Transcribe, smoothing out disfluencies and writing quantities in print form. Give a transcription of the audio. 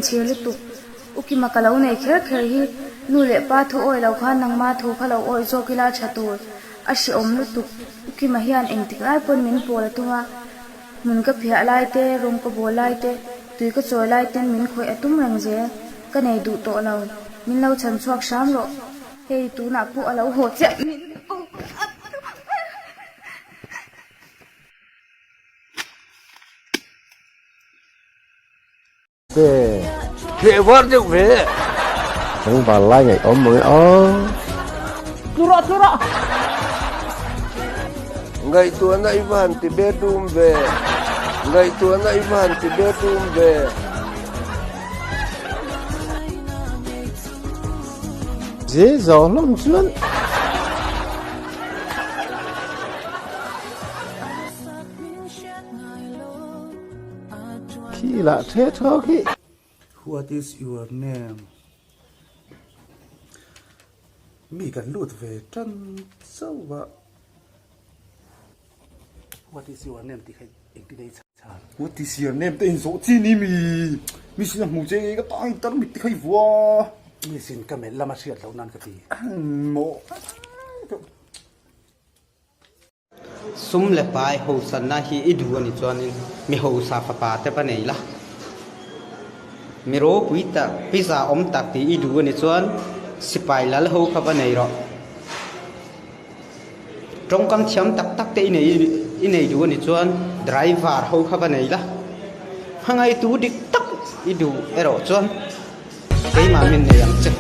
inchhir lutuk. U Kima ka lo nei kher kher hi nu leh pa thu awih lo khan nangma thu kha lo awih zawk ila a tha tur. A hrehawm lutuk. U Kima hian engtik lai pawn min pawl a tum a, hmun ka phiah lai te, rawng ka bawl lai te, tui ka chawi lai ten min khawih a tum reng zel. Ka nei duh tawh lo. Min lo chhan chhuak hram rawh. Hei tunah pawh a lo haw chiah min a tum. Che. Hreh var deuh ve. Tlangval lai ngaih awm mang e aw. Tlura tlura. Ngaihtuahna i va han ti bedroom ve. Ngaihtuahna i va han ti bedroom ve. Ze zawng hlawm chuan. Khi lah the tho khi. What is your name? Mi kan lut ve tan chauh a. What is your name tih kha engtin ei chhan? What is your name te inzawh chi ni mi? Mi sin a hmu che ka tang tar mit te kha i vua. Mi sin ka melh lama hriat loh nan ka ti. Maw. Sum leh pai hosanna hi i duh a nih chuanin mi hosa fapa te va nei la. Mi ropui tak, pizza awm tak tih i duh a nih chuan sipai lal ho kha va nei rawh. Tawngkam thiam tak tak te i nei i nei duh a nih chuan driver ho kha va nei la. Hmangaihtu dik tak i duh erawh chuan keimah min nei ang che.